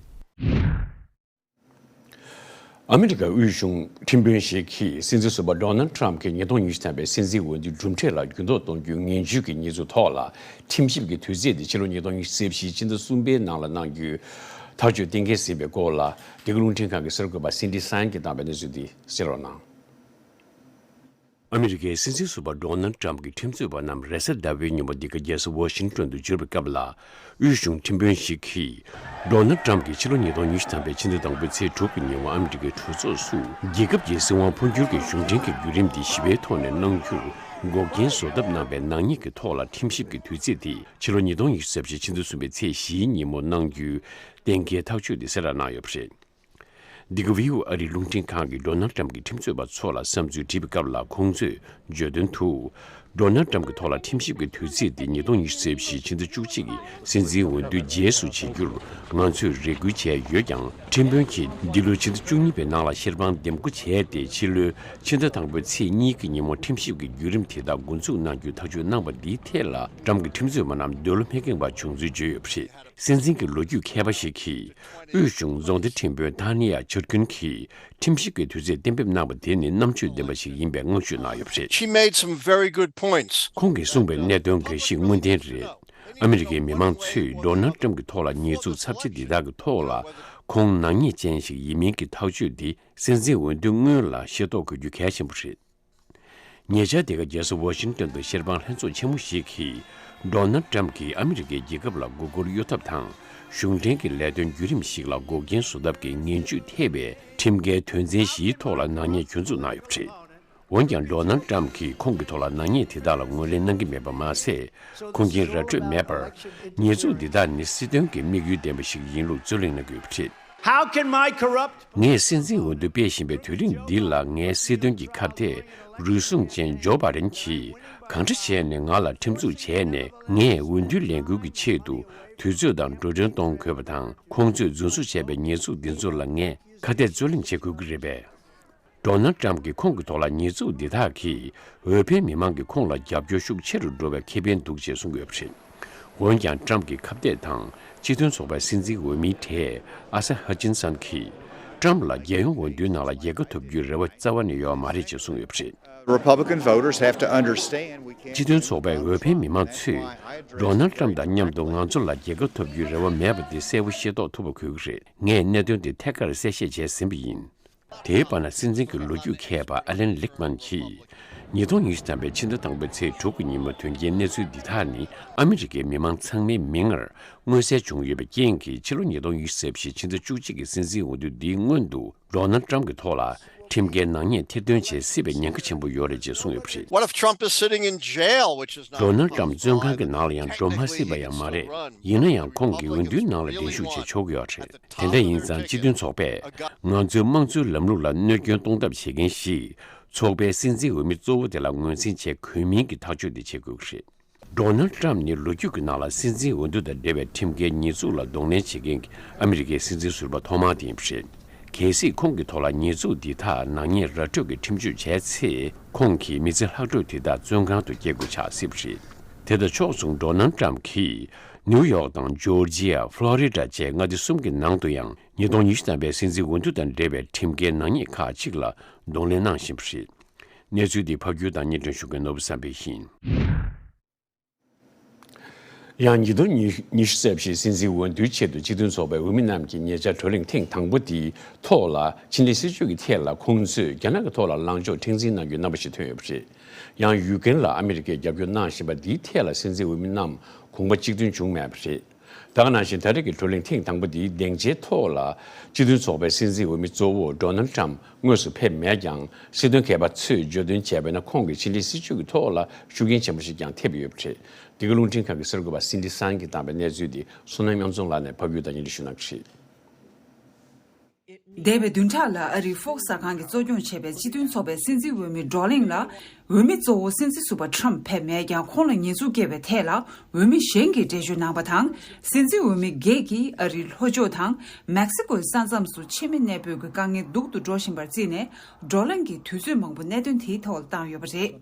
ཨ་མི་རི་ཀའི་དབུས་གཞུང་ཁྲིམས་དཔོན་ཞིག་གིས་སྲིད་འཛིན་ཟུར་པ་ཌོ་ནལ་ཊམ་གྱི་ཉིས་སྟོང་ཉི་ཤུ་ཐམ་པའི་སྲིད་འཛིན་འོས་བསྡུའི་གྲུབ་འབྲས་ལ་འགྱུར་ལྡོག་གཏོང་རྒྱུའི་ངན་ཇུས་ཀྱི་ཉེས་འཛུགས་ཐོག་ལ་ཁྲིམས་ཞིབ་ཀྱི་དུས་ཚོད་དེ་ཕྱི་ལོ་ཉིས་སྟོང་ཉི་ཤུ་རྩ་བཞིའི་ཕྱི་ཟླ་གསུམ་པའི་ནང་ལ་གནང་རྒྱུའི་ཐག་གཅོད་གཏན་འཁེལ་ཟིན་པའི་སྐོར་ལ། འདི་ག་རླུང་འཕྲིན་ཁང་གི་གསར་འགོད་པ་སིན་ཌི་སན་གྱིས་བཏང་བའི་གནས་ཚུལ་འདི་གསན་རོགས་གནང་། ཨ་མི་རི་ཀའི་སྲིད་འཛིན་ཟུར་པ་ཌོ་ནལ་ཊམ་གྱི་ཁྲིམས་རྩོད་པ་རྣམས་རེས་གཟའ་ཟླ་བའི་ཉིན་མོ་འདི་ག་རྒྱལ་ས་ཝ་ཤིང་ཏོན་དུ་འབྱོར་བའི་སྐབས་ལ། དབུས་གཞུང་ཁྲིམས་དཔོན་ཞིག་གིས། ཌོ་ནལ་ཊམ་གྱིས་ཕྱི་ལོ་ཉིས་སྟོང་ཉི་ཤུ་ཐམ་པའི་ཕྱི་ཟླ་དང་པོའི་ཚེས་དྲུག་གི་ཉིན་མོ་ཨ་མི་རི་ཀའི་གྲོས་ཚོགས་སུ། རྒྱལ་ཁབ་ཀྱི་སྲིད་དབང་འཕོ་འགྱུར་གྱི་གཞུང་འབྲེལ་གྱི་བརྒྱུད་རིམ་འདི་ཞི་བའི་ཐོག་ནས་གནང་རྒྱུར་འགོག་རྐྱེན་བཟོ་ཐབས་གནང་བའི་ནག་ཉེས་ཀྱི་ཐོག་ལ་ཁྲིམས་ཞིབ་ཀྱི་དུས་ཚོད་དེ་ཕྱི་ལོ་ཉིས་སྟོང་ཉི་ཤུ་རྩ་བཞི་ཕྱི་ཟླ་གསུམ་པའི་ཚེས་བཞིའི་ཉིན་མོ་གནང་རྒྱུའི་གཏན་འཁེལ་ཐག་གཅོད་དེ་གསལ་བསྒྲགས་གནང་ཡོད་པ་རེད། འདི་ག་བྷི་ཨོ་ཨེ་ཨ་རིའི་རླུང་འཕྲིན་ཁང་གིས་ཌོ་ནལ་ཊམ་གྱི་ཁྲིམས་རྩོད་པ་ཚོ་ལ་བསམ་ཚུལ་དྲིས་པའི་སྐབས་ལ་ཁོང་ཚོས་བརྗོད་དོན་དུ། ཌོ་ནལ་ཊམ་གྱི་ཐོག་ལ་ཁྲིམས་ཞིབ་ཀྱི་དུས་ཚོད་དེ་ཉིས་སྟོང་ཉི་ཤུ་རྩ་བཞིའི་ཕྱི་ཟླ་བཅུ་གཅིག་གི་སྲིད་འཛིན་འོས་བསྡུའི་རྗེས་སུ་བྱེད་རྒྱུར་ང་ཚོས་རེ་སྐུལ་བྱས་ཡོད་ཀྱང་། ཁྲིམས་དཔོན་གྱིས་འདི་ལོའི་ཕྱི་ཟླ་བཅུ་གཉིས་པའི་ནང་ལ་ཤེར་དབང་འདེམས་བསྐོ་བྱས་ཏེ། ཕྱི་ལོའི་ཕྱི་ཟླ་དང་པོའི་ཚེས་གཉིས་ཀྱི་ཉིན་མོ་ཁྲིམས་ཞིབ་ཀྱི་བརྒྱུད་རིམ་དེ་དག་འགོ་འཛུགས་གནང་རྒྱུའི་ཐག་གཅོད་གནང་བ་འདིའི་ཐད་ལ་ཊམ་གྱི་ཁྲིམས་རྩོད་པ་རྣམས་འདོད་བློ་མི་ཁེངས་པ་བྱུང་ཚུལ་བརྗོད་ཡོད་པ་རེད། སྲིད་འཛིན་གྱི་ལོ་རྒྱུས་མཁས་པ་ཞིག་གིས། དབུས་གཞུང་རྫོང་སྡེ་ཁྲིམས་དཔོན་ཐཱ་ནི་ཡ་ཆོད་ཀུན་གྱིས་ཁྲིམས་ཞིབ་ཀྱི་དུས་ཚོད་གཏན་འབེབས་གནང་བ་དེ་ནི་རྣམ་དཔྱོད་ལྡན་པ་ཞིག་ཡིན་པའི་བསྔགས་བརྗོད་གནང་ཡོད་པ་རེད། She made some very good points. ཁོང་གིས་གསུངས་པའི་གནད་དོན་འགའ་ཞིག་དངོས་བདེན་རེད། ཨ་མི་རི་ཀའི་མི་མང་ཚོས་ཌོ་ནལ་ཊམ་གྱི་ཐོག་ལ་ཉེས་འཛུགས་ཚབས་ཆེ་འདི་དག་གི་ཐོག་ལ་ཁོང་ནག་ཉེས་ཅན་ཞིག་ཡིན་མིན་གྱི་ཐག་གཅོད་འདི་སྲིད་འཛིན་འོས་བསྡུ་སྔོན་ལ་ཤེས་རྟོགས་དགོས་རྒྱུ་གལ་ཆེན་པོ་རེད། ཉེ་ཆར་འདི་ག་རྒྱལ་ས་ཝ་ཤིང་ཏོན་དུ་ཤེར་དབང་ལྷན་ཚོགས་ཆེན་མོ་ཞིག་གིས། ཌོ་ནལ་ཊམ་གྱིས་ཨ་མི་རི་ཀའི་རྒྱལ་ཁབ་ལ་མགོ་སྐོར་གཡོལ་ཐབས་དང་། གཞུང་འབྲེལ་གྱི་ལས་དོན་བརྒྱུད་རིམ་ཞིག་ལ་འགོག་རྐྱེན་བཟོ་ཐབས་ཀྱི་ངན་ཇུས་ཐེབས་པའི་ཁྲིམས་འགལ་དོན་ཚན་བཞིའི་ཐོག་ལ་ནག་ཉེས་གྱོད་འཛུགས་གནང་ཡོད་པ་རེད། འོན་ཀྱང་ཌོ་ནལ་ཊམ་གྱིས་ཁོང་གི་ཐོག་ལ་ནག་ཉེས་དེ་དག་ལ་ངོས་ལེན་གནང་གི་མེད་པ་མ་ཟད། ཁུངས་སྐྱེལ་ར་སྤྲོད་མེད་པར། ཉེས་འཛུགས་འདི་དག་ནི་སྲིད་དོན་གྱི་དམིགས་ཡུལ་ལྡན་པ་ཞིག་ཡིན་ལུགས་རྩོད་གླེང་གནང་གི་ཡོད་པ་རེད། How can my corrupt ངས་སྲིད་འཛིན་འོས་བསྡུ་སྤེལ་བཞིན་པའི་དུས་རིང་འདི་ལ་ངའི་སྲིད་དོན་གྱི་ཁ་གཏད་རུལ་སུངས་ཅན་ཇོ་བྷ་རན་གྱིས་གང་འདྲ་བྱས་ནས་ང་ལ་ཁྲིམས་འཛུགས་བྱས་ནས་ངས་འོས་བསྡུའི་ལས་འགུལ་གྱི་ཆེད་དུ་དུས་ཚོད་དང་འགྲོ་གྲོན་གཏོང་དགོས་པ་དང་། ཁོང་ཚོས་རྫུན་བཟོ་བྱས་པའི་ཉེས་འཛུགས་འདི་ཚོ་ལ་ངས་ཁ་གཏད་རྩོད་གླེང་བྱེད་དགོས་ཀྱི་རེད་པས། ཌོ་ནལ་ཊམ་གྱིས་ཁོང་གི་ཐོག་ལ་ཉེས་འཛུགས་འདི་དག་གིས་འོས་འཕེན་མི་མང་གིས་ཁོང་ལ་རྒྱབ་སྐྱོར་ཤུགས་ཆེ་རུ་འགྲོ་བའི་ཁེ་ཕན་འདུག་ཅེས་གསུངས་ཡོད་པ་རེད། འོན་ཀྱང་ཊམ་གྱི་ཁ་གཏད་དང་སྤྱི་མཐུན་ཚོགས་པའི་སྲིད་འཛིན་འོས་མིའི་གྲས་ཨ་ས་ཧ་ཅིན་སན་གྱིས། ཊམ་ལ་རྒྱལ་ཡོངས་འོས་བསྡུའི་ནང་ལ་རྒྱལ་ཁ་ཐོབ་རྒྱུའི་རེ་བ་རྩ་བ་ནས་ཡོད་མ་རེད་ཅེས་གསུངས་ཡོད་པ་རེད། Republican voters have to understand we can't སྤྱི་མཐུན་ཚོགས་པའི་འོས་འཕེན་མི་མང་ཚོས་ཌོ་ནལ་ཊམ་དང་མཉམ་དུ་ང་ཚོ་ལ་རྒྱལ་ཁ་ཐོབ་རྒྱུའི་རེ་བ་མེད་པ་འདི་གསལ་པོ་ཤེས་རྟོགས་ཐུབ་པ་དགོས་ཀྱི་རེད། ངས་གནད་དོན་འདི་ཐད་ཀར་གསལ་བཤད་བྱས་ཟིན་པ་ཡིན། དེའི་བར་ན་སྲིད་འཛིན་གྱི་ལོ་རྒྱུས་མཁས་པ་ཨ་ལན་ལིག་མན་གྱིས། ཉིས་སྟོང་ཉི་ཤུ་ཐམ་པའི་ཕྱི་ཟླ་དང་པོའི་ཚེས་དྲུག་གི་ཉིན་མོ་དོན་རྐྱེན་གནས་ཚུལ་འདི་དག་ནི་ཨ་མི་རི་ཀའི་མི་མང་ཚང་མའི་མིག་སྔར་མངོན་གསལ་བྱུང་ཡོད་པའི་རྐྱེན་གྱིས་ཕྱི་ལོ་ཉིས་སྟོང་ཉི་ཤུ་རྩ་བཞི་ཕྱི་ཟླ་བཅུ་གཅིག་གི་སྲིད་འཛིན་འོས་བསྡུ་འདིའི་སྔོན་དུ་ཌོ་ནལ་ཊམ་གྱི་ཐོག་ལ་ཁྲིམས་འགལ་ནག་ཉེས་ཐེར་འདོན་བྱེད་སྲིད་པའི་ཉེན་ཁ་ཆེན་པོ་ཡོད་རེད་ཅེས་གསུངས་ཡོད་པ་རེད། What if Trump is sitting in jail, which is not ཌོ་ནལ་ཊམ་བཙོན་ཁང་གི་ནང་ལ་ཡང་འགྲོ་མ་སྲིད་པ་ཡང་མ་རེད། ཡིན་ན་ཡང་ཁོང་གིས་འོས་བསྡུའི་ནང་ལ་འགྲན་ཞུགས་བྱེད་ཆོག་གི་ཡོད་རེད། དེ་འདྲ་ཡིན་ཙང་སྤྱི་མཐུན་ཚོགས་པས་ང་ཚོའི་དམངས་གཙོའི་ལམ་ལུགས་ལ་གནོད་སྐྱོན་གཏོང་ཐབས་བྱེད་མཁན་ཞིག་ཚོགས་པའི་སྲིད་འཛིན་འོས་མི་གཙོ་བོ་དེ་ལ་ངོས་འཛིན་བྱེད་དགོས་མིན་གྱི་ཐག་གཅོད་དེ་བྱེད་དགོས་ཀྱི་རེད། ཌོ་ནལ་ཊམ་ནི་ལོ་རྒྱུས་ཀྱི་ནང་ལ་སྲིད་འཛིན་འོས་བསྡུ་དང་འབྲེལ་བའི་ཁྲིམས་འགལ་ཉེས་འཛུགས་ལ་གདོང་ལེན་བྱེད་མཁན་གྱི་ཨ་མི་རི་ཀའི་སྲིད་འཛིན་ཟུར་པ་ཐོག་མ་དེ་ཡིན་པ་རེད། གལ་སྲིད་ཁོང་གི་ཐོག་ལ་ཉེས་འཛུགས་འདི་དག་ནག་ཉེས་ར་སྤྲོད་ཀྱི་ཁྲིམས་གཅོད་བྱས་ཚེ། ཁོང་གིས་མི་ཚེ་ལྷག་འཕྲོས་དེ་དག་བཙོན་ཁང་དུ་སྐྱེལ་དགོས་ཆགས་སྲིད་པ་རེད། དེ་དང་ཕྱོགས་མཚུངས་ཌོ་ནལ་ཊམ་གྱིས་ནིའུ་ཡོག་དང་ཇོར་ཇི་ཡ། ཕློ་རི་ཌ་བཅས་མངའ་སྡེ་གསུམ་གྱི་ནང་དུ་ཡང་ཉིས་སྟོང་ཉི་ཤུ་ཐམ་པའི་སྲིད་འཛིན་འོས་བསྡུ་དང་འབྲེལ་བའི་ཁྲིམས་འགལ་ནག་ཉེས་ཁག་ཅིག་ལ་གདོང་ལེན་གནང་བཞིན་པ་རེད། གནས་ཚུལ་འདི་ཕབ་སྒྱུར་དང་སྙན་སྒྲོན་ཞུ་མཁན་ནོར་བུ་བསམ་འཕེལ་ཡིན། ཡང་ཉིས་སྟོང་ཉི་ཤུ་རྩ་བཞི་སྲིད་འཛིན་འོས་བསྡུའི་ཆེད་དུ་སྤྱི་མཐུན་ཚོགས་པའི་འོས་མི་རྣམས་ཀྱིས་ཉེ་ཆར་བགྲོ་གླེང་ཐེངས་དང་པོ་དེའི་ཐོག་ལ་ཕྱི་འབྲེལ་སྲིད་ཇུས་ཀྱི་ཐད་ལ་ཁོང་ཚོས་རྒྱ་ནག་གི་ཐོག་ལ་ལངས་ཕྱོགས་མཁྲེགས་འཛིན་གནང་རྒྱུའི་རྣམ་པ་ཞིག་ཐོན་ཡོད་པ་རེད། ཡང་ཡུཀ་རེན་ལ་ཨ་མི་རི་ཀས་རྒྱབ་སྐྱོར་གནང་བཞིན་པ་འདིའི་ཐད་ལ་སྲིད་འཛིན་འོས་མི་རྣམས་དགོངས་པ་གཅིག་མཐུན་བྱུང་མེད་པ་རེད། ད་ག་ནང་བཞིན་ད་རེས་ཀྱི་བགྲོ་གླེང་ཐེངས་དང་པོ་འདིའི་སྡིངས་ཆའི་ཐོག་ལ་སྤྱི་མཐུན་ཚོགས་པའི་སྲིད་འཛིན་འོས་མི་གཙོ་བོ་ཌོ་ནལ་ཊམ་དངོས་སུ་ཕེབས་མེད་ཀྱང་། སྲིད་དོན་མཁས་པ་ཚོས་བརྗོད་དོན་བྱས་པ་ཡིན་ན། ཁོང་གིས་ཕྱི་འབྲེལ་སྲིད་ཇུས་ཀྱི་ཐོག་ལ་ཤུགས་རྐྱེན་ཆེན་པོ་ཞིག་ཀྱང་ཐེབས་ཡོད་པ་རེད། འདི་ག་རླུང་འཕྲིན་ཁང་གི་གསར་འགོད་པ་སིན་ཌི་སན་གྱིས་བཏང་བའི་གནས་ཚུལ་འདི་བསོད་ནམས་ཉམས་ཚོང་ལགས་ནས་ཕབ་སྒྱུར་དང་སྙན་སྒྲོན་ཞུ་གནང་གི་རེད། འདས་པའི་བདུན་ཕྲག་ལ་ཨ་རིའི་ཧྥོག་གསར་ཁང་གིས་གཙོ་སྐྱོང་བྱས་པའི་སྤྱི་མཐུན་ཚོགས་པའི་སྲིད་འཛིན་འོས་མིའི་བགྲོ་གླེང་ལ། འོས་མི་གཙོ་བོ་སྲིད་འཛིན་ཟུར་པ་ཊམ་ཕེབས་མེད་ཀྱང་། ཁོང་ལ་ཉེས་འཛུགས་བཀལ་བའི་ཐད་ལ་འོས་མི་གཞན་གྱིས་འགྲེལ་བརྗོད་གནང་པ་དང་། སྲིད་འཛིན་འོས་མི་སྒེར་གྱིས་ཨ་རིའི་ལྷོ་ཕྱོགས་དང་མེག་སི་ཀོའི་ས་མཚམས་སུ་ཕྱི་མི་གནས་སྤོས་ཀྱི་དཀའ་ངལ་སྡུག་ཏུ་འགྲོ་བཞིན་པར་བརྩིས་ནས། བགྲོ་གླེང་གི་དུས་ཚོད་མང་པོ་གནད་དོན་དེའི་ཐོག་ལ་བཏང་ཡོད་པ་རེད།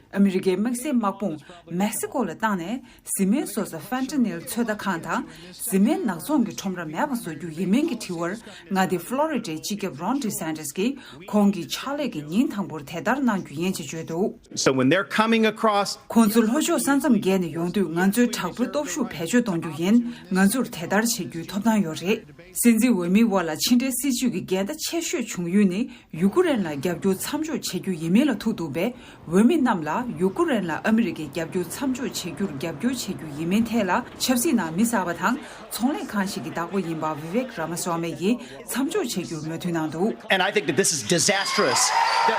ཨ་མི་རི་ཀའི་དམིགས་བསལ་དམག་དཔུང་མེག་སི་ཀོ་ལ་བཏང་ནས། བཟི་སྨན་བཟོ་ས་ཧྥེན་ཊ་ནིལ་ཚོད་ལྟ་ཁང་དང་། བཟི་སྨན་ནག་ཚོང་གི་ཁྲོམ་ར་མེད་པ་བཟོ་རྒྱུ་ཡིན་མིན་གྱི་དྲི་བར། མངའ་སྡེ་ཕློ་རི་ཌའི་སྤྱི་ཁྱབ་རོན་ཌི་སན་ཊི་སི་གིས། ཁོང་གིས་ཕྱག་ལས་ཀྱི་ཉིན་དང་པོར་དེ་ལྟར་གནང་རྒྱུ་ཡིན་ཅེས་བརྗོད་འདུག། So when they're coming across ཁོང་ཚོ་ལྷོ་ཕྱོགས་ས་མཚམས་བརྒལ་ནས་ཡོང་དུས། ང་ཚོའི་དྲག་པོའི་སྟོབས་ཤུགས་བེད་སྤྱོད་གཏོང་རྒྱུ་ཡིན། ང་ཚོར་དེ་ལྟར་བྱེད་རྒྱུའི་ཐོབ་ཐང་ཡོད་རེད། སྲིད་འཛིན་འོས་མིའི་དབར་ལ་ཕྱི་འབྲེལ་སྲིད་ཇུས་ཀྱི་འགལ་ཟླ་ཆེ་ཤོས་བྱུང་ཡུལ་ནི། ཡུ་ཀུ་རེན་ལ་རྒྱབ་སྐྱོར་མཚམས་འཇོག་བྱེད་རྒྱུ་ཡིན་མིན་ལ་ཐུག་འདུག་པས། འོས་མི་རྣམས་ལ་ཡུ་ཀུ་རེན་ལ་ཨ་མི་རི་ཀས་རྒྱབ་སྐྱོར་མཚམས་འཇོག་བྱེད་རྒྱུར་རྒྱབ་སྐྱོར་བྱེད་རྒྱུ་ཡིན་མིན་ཐད་ལ། ཆབ་སྲིད་ནང་མི་གསར་པ་དང་ཚོང་ལས་ཁང་ཞིག་གི་བདག་པོ་ཡིན་པ་བི་ཝེག་ར་མ་སོ་མེ་ཡིས་མཚམས་འཇོག་བྱེད་རྒྱུར་མོས་མཐུན་གནང་འདུག། And I think that this is disastrous.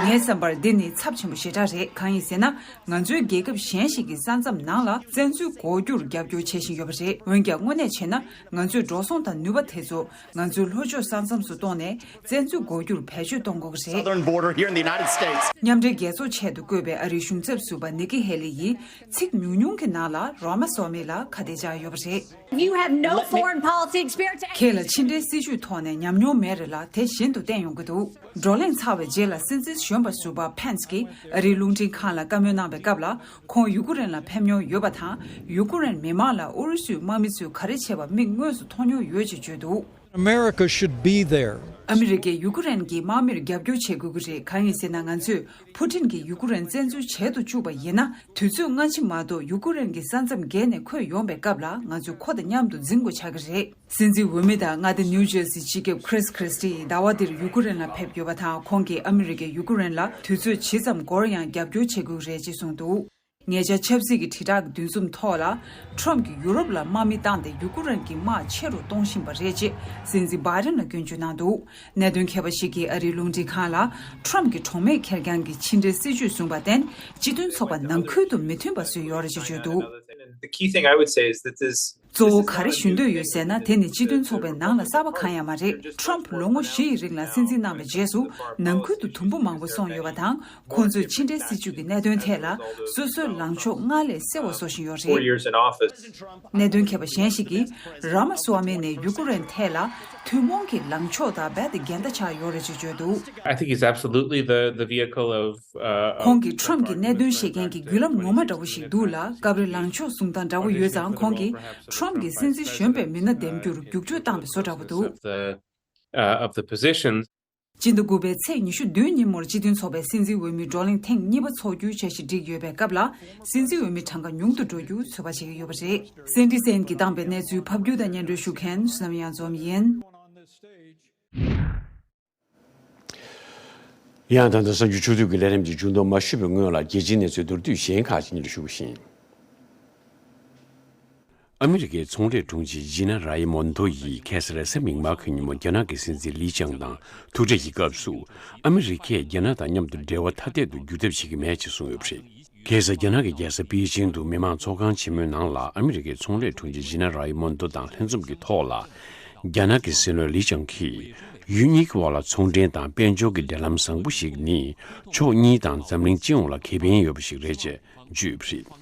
ངའི་བསམ་པར་འདི་ནི་ཚབས་ཆེན་པོ་ཞེ་དྲག་རེད། གང་ཡིན་ཟེར་ན། ང་ཚོའི་རྒྱལ་ཁབ་གཞན་ཞིག་གི་ས་མཚམས་ནང་ལ་བཙན་འཛུལ་འགོག་རྒྱུར་རྒྱབ་སྐྱོར་བྱེད་བཞིན་ཡོད་པ་རེད། འོན་ཀྱང་། དངོས་གནས་བྱས་ན། ང་ཚོའི་འགྲོ་སོང་དང་ནུས་པ་དེ་ཚོ་ང་ཚོའི་ལྷོ་ཕྱོགས་ས་མཚམས་སུ་གཏོང་ནས། བཙན་འཛུལ་འགོག་རྒྱུར་བེད་སྤྱོད་གཏོང་དགོས་ཀྱི་རེད། Southern border here in the United States. མཉམ་འབྲེལ་རྒྱལ་ཚོགས་ཆེད་དུ་བསྐོས་པའི་ཨ་རིའི་གཞུང་ཚབ་ཟུར་པ་ནི་ཀི་ཧེ་ལི་ཡིས་ཚིག་ཉུང་ཉུང་གི་ནང་ལ་རོ་མ་སོ་མེ་ལ་ཁ་གཏད་བཅག་ཡོད་པ་རེད། You have no foreign policy experience. ཁྱེད་ལ་ཕྱི་འབྲེལ་སྲིད་ཇུས་ཐོག་ནས་ཉམས་མྱོང་མེད་རེད་ལ། དེ་བཞིན་དུ་བསྟན་ཡོང་གི་འདུག། བགྲོ་གླེང་ཚར་བའི་རྗེས་ལ་སྲིད་འཛིན་གཞོན་པ་ཟུར་པ་ཕེན་སི་གིས་ཨ་རིའི་རླུང་འཕྲིན་ཁང་ལ་བཀའ་མོལ་གནང་བའི་སྐབས་ལ། ཁོང་ཡུ་ཀུ་རེན་ལ་ཕེབས་མྱོང་ཡོད་པ་དང་། ཡུ་ཀུ་རེན་མི་མང་ལ་ཨུ་རུ་སུའི་དམག་མི་ཚོས་ག་རེ་བྱས་པ་མིག་དངོས་སུ་མཐོང་མྱོང་ཡོད་ཅེས་བརྗོད་འདུག། America should be there. ཨ་མི་རི་ཀས་ཡུ་ཀུ་རེན་གྱི་དམག་མིར་རྒྱབ་སྐྱོར་བྱེད་དགོས་ཀྱི་རེད། གང་ཡིན་ཟེར་ན། ང་ཚོས་ཕུ་ཊིན་གྱིས་ཡུ་ཀུ་རེན་བཙན་འཛུལ་བྱེད་དུ་བཅུག་པ་ཡིན་ན། དུས་ཚོད་སྔ་ཕྱི་མ་གཏོགས་ཡུ་ཀུ་རེན་གྱི་ས་མཚམས་བརྒལ་ནས་འཁོད་ཡོང་པའི་སྐབས་ལ། ང་ཚོས་ཁོ་དང་མཉམ་དུ་འཛིང་དགོས་ཆགས་ཀྱི་རེད། སྲིད་འཛིན་འོས་མི་དང་མངའ་སྡེ་ནིའུ་ཇར་སིའི་སྤྱི་ཁྱབ་ཁྲིས་ཁྲིས་ཊིས་ཟླ་བ་འདིར་ཡུ་ཀུ་རེན་ལ་ཕེབས་ཡོད་པ་དང་། ཁོང་གིས་ཨ་མི་རི་ཀས་ཡུ་ཀུ་རེན་ལ་དུས་ཚོད་ཇི་ཙམ་འགོར་ཡང་རྒྱབ་སྐྱོར་བྱེད་དགོས་རེད་ཅེས་གསུངས་འདུག། ཉེ་ཆར་ཆབ་སྲིད་ཀྱི་དྲིལ་བསྒྲགས་འདུ་འཛོམས་ཐོག་ལ། ཊམ་གྱིས་ཡུ་རོབ་ལ་དམག་མི་བཏང་སྟེ། ཡུ་ཀུ་རེན་གྱི་དམག་ཆེ་རུ་གཏོང་བཞིན་པ་རེད་ཅེས་སྲིད་འཛིན་བྷའི་ཌེན་ལ་སྐྱོན་བརྗོད་གནང་འདུག། གནད་དོན་མཁས་པ་ཞིག་གིས་ཨ་རིའི་རླུང་འཕྲིན་ཁང་ལ། ཊམ་གྱིས་གྲོགས་མེད་ཁེར་རྐྱང་གི་ཕྱི་འབྲེལ་སྲིད་ཇུས་བཟུང་བར་བརྟེན། སྤྱི་མཐུན་ཚོགས་པ་ནང་ཁུལ་དུ་མི་མཐུན་པ་བཟོས་ཡོད་རེད་ཅེས་བརྗོད་འདུག། The key thing I would say is that this གཙོ་བོ་ག་རེ་ཞུ་འདོད་ཡོད་ཟེར་ན། དེ་ནི་སྤྱི་མཐུན་ཚོགས་པའི་ནང་ལ་གསར་པ་གང་ཡང་མ་རེད། ཊམ་ལོ་ངོ་བཞི་ཡི་རིང་ལ་སྲིད་འཛིན་གནང་བའི་རྗེས་སུ། ནང་ཁུལ་དུ་དུམ་བུ་མང་པོ་སོང་ཡོད་པ་དང་། ཁོང་ཚོས་ཕྱི་འབྲེལ་སྲིད་ཇུས་ཀྱི་གནད་དོན་ཐད་ལ། སོ་སོའི་ལངས་ཕྱོགས་སྔར་ལས་གསལ་བ་བཟོ་བཞིན་ཡོད་རེད། Four years in office. གནད་དོན་མཁས་པ་གཞན་ཞིག་གིས། ར་མ་སུ་ཝ་མེ་ནི་ཡུ་ཀུ་རེན་ཐད་ལ་ཐུན་མོང་གི་ལངས་ཕྱོགས་དང་རྦད་དེ་འགལ་ཟླ་ཆགས་ཡོད་རེད་ཅེས་བརྗོད་འདུག། I think he's absolutely the, the vehicle of, uh, of ཁོང་གིས་ཊམ་གྱི་གནད་དོན་བཤད་མཁན་གྱི་བརྒྱུད་ལམ་ངོ་མ་འདྲ་བོ་ཞིག་འདུག་ལ། སྐབས་རེ་ལངས་ཕྱོགས་བཟུང་སྟངས་འདྲ་བོ་ཡོད་ཙང་། ཁོང་གིས་ཊམ་གྱིས་སྲིད་འཛིན་གཞོན་པའི་མི་སྣ་འདེམས་རྒྱུར་རྒྱུགས་སྤྲོད་བཏང་བའི་བཟོ་འདྲ་བོ་འདུག། Of the, uh, of the positions. སྤྱི་ཟླ་དགུ་པའི་ཚེས་ཉི་ཤུ་བདུན་ཉིན་མོར་སྤྱི་མཐུན་ཚོགས་པའི་སྲིད་འཛིན་འོས་མི་བགྲོ་གླེང་ཐེངས་གཉིས་པ་འཚོགས་རྒྱུའི་འཆར་གཞི་བསྒྲིགས་ཡོད་པའི་སྐབས་ལ། སྲིད་འཛིན་འོས་མི་གྲངས་ཀ་ཉུང་དུ་འགྲོ་རྒྱུ་ཚོད་དཔག་བྱེད་ཀྱི་ཡོད་པ་རེད། སེན་ཏི་སན་གྱིས་བཏང་པའི་གནས་ཚུལ་ཕབ་སྒྱུར་དང་སྙན་སྒྲོན་ཞུ་མཁན་བསོད་ནམས་གཡང་འཛོམས་ཡིན། ཡང་ད་ལྟ་གསར་འགྱུར་ཆུ་ཚོད་ཀྱི་ལས་རིམ་འདི་མཇུག་སྡོམ་མ་ཞུས་པའི་སྔོན་ལ་རྒྱལ་སྤྱིའི་གནས་ཚུལ་མདོར་བསྡུས་གཞན་ཁག་ཅིག་སྙན་སྒྲོན་ཞུ་བ་ཡིན། ཨ་མི་རི་ཀའི་ཚོང་ལས་དྲུང་ཆེ་ཇི་ན་ར་ཡི་མོན་དོ་ཡིས་ཁ་སང་རེས་གཟའ་མིག་དམར་གྱི་ཉིན་མོ་རྒྱ་ནག་གི་སྲིད་འཛིན་ལི་ཅང་དང་ཐུག་འཕྲད་ཀྱི་སྐབས་སུ། ཨ་མི་རི་ཀས་རྒྱ་ནག་དང་མཉམ་དུ་འབྲེལ་བ་ཐ་དད་དུ་བསྒྱུར་ཐབས་བྱེད་ཀྱི་མེད་ཅེས་གསུངས་ཡོད་པ་རེད། ཁ་སང་རྒྱ་ནག་གི་རྒྱལ་ས་པེ་ཅིང་དུ་མི་མང་ཚོགས་ཁང་ཆེན་མོའི་ནང་ལ་ཨ་མི་རི་ཀའི་ཚོང་ལས་དྲུང་ཆེ་ཇི་ན་ར་ཡི་མོན་དོ་དང་ལྷན་འཛོམས་ཀྱི་ཐོག་ལ། རྒྱ་ནག་གི་སྲིད་བློན་ལི་ཅང་གིས། ཡུལ་གཉིས་ཀྱི་དབར་ལ་ཚོང་འབྲེལ་དང་དཔལ་འབྱོར་གྱི་འབྲེལ་ལམ་བཟང་པོ་ཞིག་ནི། ཕྱོགས་གཉིས་དང་འཛམ་གླིང་སྤྱི་ཡོངས་ལ་ཁེ་ཕན་ཡོད་པ་ཞིག་རེད་ཅེས་བརྗོད་ཡོད་པ་རེད།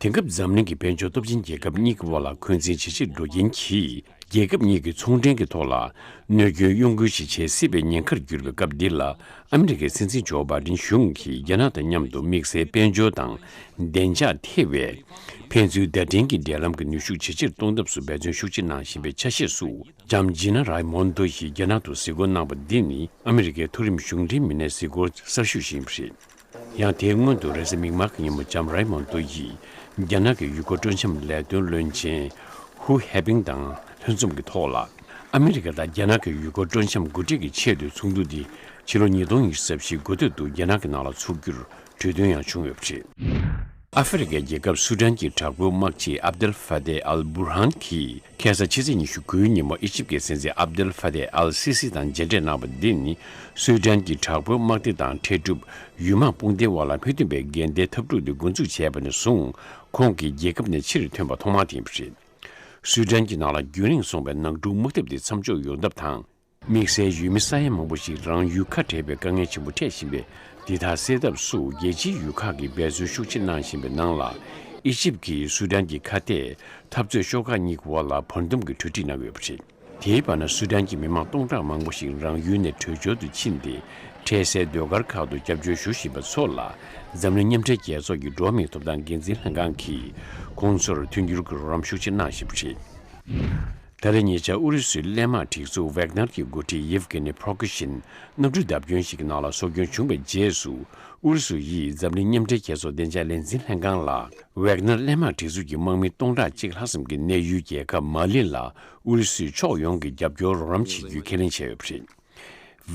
དེང་སྐབས་འཛམ་གླིང་གི་དཔལ་འབྱོར་སྟོབས་ཆེན་རྒྱལ་ཁབ་གཉིས་ཀྱི་དབར་ལ་འཁོན་འཛིན་ཇེ་ཆེར་འགྲོ་རྐྱེན་གྱིས། རྒྱལ་ཁབ་གཉིས་ཀྱི་ཚོང་འབྲེལ་གྱི་ཐོག་ལ་གནོད་སྐྱོན་གཡོ་འགུལ་ཞིག་བྱེད་སྲིད་པའི་ཉེན་ཁར་གྱུར་པའི་སྐབས་འདི་ལ། ཨ་མི་རི་ཀའི་སྲིད་འཛིན་ཇོ་བྷའི་ཌེན་གཞུང་གིས་རྒྱ་ནག་དང་མཉམ་དུ་དམིགས་བསལ་དཔལ་འབྱོར་དང་བདེ་འཇགས་ཐེ་བའི་ཕན་ཚུན་བརྡ་འཕྲིན་གྱི་འབྲེལ་ལམ་གྱི་ནུས་ཤུགས་ཇེ་ཆེར་གཏོང་ཐབས་སུ་འབད་བརྩོན་ཤུགས་ཆེ་གནང་བཞིན་པའི་ཆ་ཤས་སུ། ལྕམ་ཇི་ན་རའི་མོན་དོ་ཡིས་རྒྱ་ནག་ཏུ་གཟིགས་སྐོར་གནང་བ་འདི་ནི་ཨ་མི་རི་ཀའི་མཐོ་རིམ་གཞུང་འབྲེལ་མི་སྣའི་གཟིགས་སྐོར་གསར་ཤོས་ཤིག་ཡིན་པ་རེད། ཡང་དེའི་སྔོན་དུ་རེས་གཟའ་མིག་དམར་གྱི་ཉིན་མོ་ལྕམ་རའི་མོན་དོ་ཡིས་རྒྱ་ནག་གི་ཡུལ་སྐོར་སྤྲོ་འཆམ་ལས་དོན་བློན་ཆེན་ཧུ་ཧེ་པིང་དང་ལྷན་འཛོམས་ཀྱི་ཐོག་ལ། ཨ་མི་རི་ཀ་དང་རྒྱ་ནག་གི་ཡུལ་སྐོར་སྤྲོ་འཆམ་འགོ་ཁྲིད་ཀྱི་ཆེད་དུ་ཚོགས་འདུ་འདི་ཕྱི་ལོ་ཉིས་སྟོང་ཉི་ཤུ་རྩ་བཞིའི་འགོ་སྟོད་དུ་རྒྱ་ནག་གི་ནང་ལ་ཚོགས་རྒྱུར་གྲོས་མཐུན་ཡང་བྱུང་ཡོད་པ་རེད། ཨ་ཧྥེ་རི་ཁའི་རྒྱལ་ཁབ་སུ་ཌན་གྱི་དྲག་པོའི་དམག་སྤྱི་ཨབ་དེལ་ཧྥ་ཏེ་ཨལ་བུར་ཧན་གྱིས་ཁ་སང་ཕྱི་ཚེས་ཉི་ཤུ་དགུའི་ཉིན་མོ་ཨི་ཇིབ་ཀྱི་སྲིད་འཛིན་ཨབ་དེལ་ཧྥ་ཏེ་ཨལ་སི་སི་དང་མཇལ་འཕྲད་གནང་བ་འདི་ནི་སུ་ཌན་གྱི་དྲག་པོའི་དམག་སྡེ་དང་འཕྲལ་སྒྲུབ་ཡུལ་དམག་དཔུང་སྡེའི་དབར་ལ་མི་མཐུན་པའི་འགལ་ཟླའི་འཐབ་འཁྲུག་དེ་འགོ་འཛུགས་བྱས་པ་ནས་བཟུང་ཁོང་གིས་རྒྱལ་ཁབ་ནས་ཕྱིར་ཐོན་པ་ཐོག་མ་དེ་ཡིན་པ་རེད། སུ་ཌན་གྱི་ནང་ལ་རྒྱུན་རིང་སོང་བའི་ནང་འཁྲུག་དམག་འཐབ་དེ་མཚམས་འཇོག་ཡོང་ཐབས་དང་། དམིགས་བསལ་ཡུལ་མི་ས་ཡ་མང་པོ་ཞིག་རང་ཡུལ་ཁ་བྲལ་བའི་དཀའ་ངལ་ཆེན་པོ་འཕྲད་བཞིན་པས། འདི་དག་སེལ་ཐབས་སུ་རྒྱལ་སྤྱིའི་ཡུལ་ཁག་གིས་འབད་བརྩོན་ཤུགས་ཆེ་གནང་བཞིན་པའི་ནང་ལ། ཨི་ཇིབ་ཀྱིས་སུ་ཌན་གྱི་ཁ་གཏད་འཐབ་རྩོད་ཤོག་ཁག་གཉིས་ཀྱི་དབར་ལ་བར་འདུམ་གྱི་གྲོས་འགྲིག་གནང་ཡོད་པ་རེད། དེའི་བར་ན་སུ་ཌན་གྱི་མི་མང་སྟོང་ཕྲག་མང་པོ་ཞིག་རང་ཡུལ་ནས་བྲོས་བྱོལ་དུ་ཕྱིན་ཏེ། འཕྲལ་སེལ་ཟློས་གར་ཁག་ཏུ་སྐྱབས་བཅོལ་ཞུ་བཞིན་པ་ཚོ་ལ། འཛམ་གླིང་མཉམ་འབྲེལ་རྒྱལ་ཚོགས་ཀྱི་འགྲོ་བ་མིའི་ཐོབ་ཐང་འགན་འཛིན་ལྷན་ཁང་གིས་ཁོང་ཚོར་མཐུན་འགྱུར་གྱི་རོགས་རམ་ཤུགས་ཆེ་གནང་བཞིན་པ་རེད། ད་རེས་ཉེ་ཆར་ཨུ་རུ་སུའི་གླས་དམག་སྒྲིག་འཛུགས་ཝེག་ནར་གྱི་འགོ་ཁྲིད་ཡེབ་གྷེ་ནི་པྲོ་གི་ཤིན་གནམ་གྲུ་བརྡབ་སྐྱོན་ཞིག་གི་ནང་ལ་སྲོག་སྐྱོན་བྱུང་བའི་རྗེས་སུ། ཨུ་རུ་སུ་ཡིས་འཛམ་གླིང་མཉམ་འབྲེལ་རྒྱལ་ཚོགས་བདེ་འཇགས་ལས་འཛིན་ལྷན་ཁང་ལ། ཝེག་ནར་གླས་དམག་སྒྲིག་འཛུགས་ཀྱི་དམག་མི་སྟོང་ཕྲག་གཅིག་ལྷག་ཙམ་གྱིས་གནས་ཡུལ་རྒྱལ་ཁབ་མ་ལི་ལ་ཨུ་རུ་སུས་ཕྱོགས་ཡོངས་ཀྱི་རྒྱབ་སྐྱོར་རོགས་རམ་བྱེད་རྒྱུའི་ཁས་ལེན་བྱས་ཡོད་པ་རེད།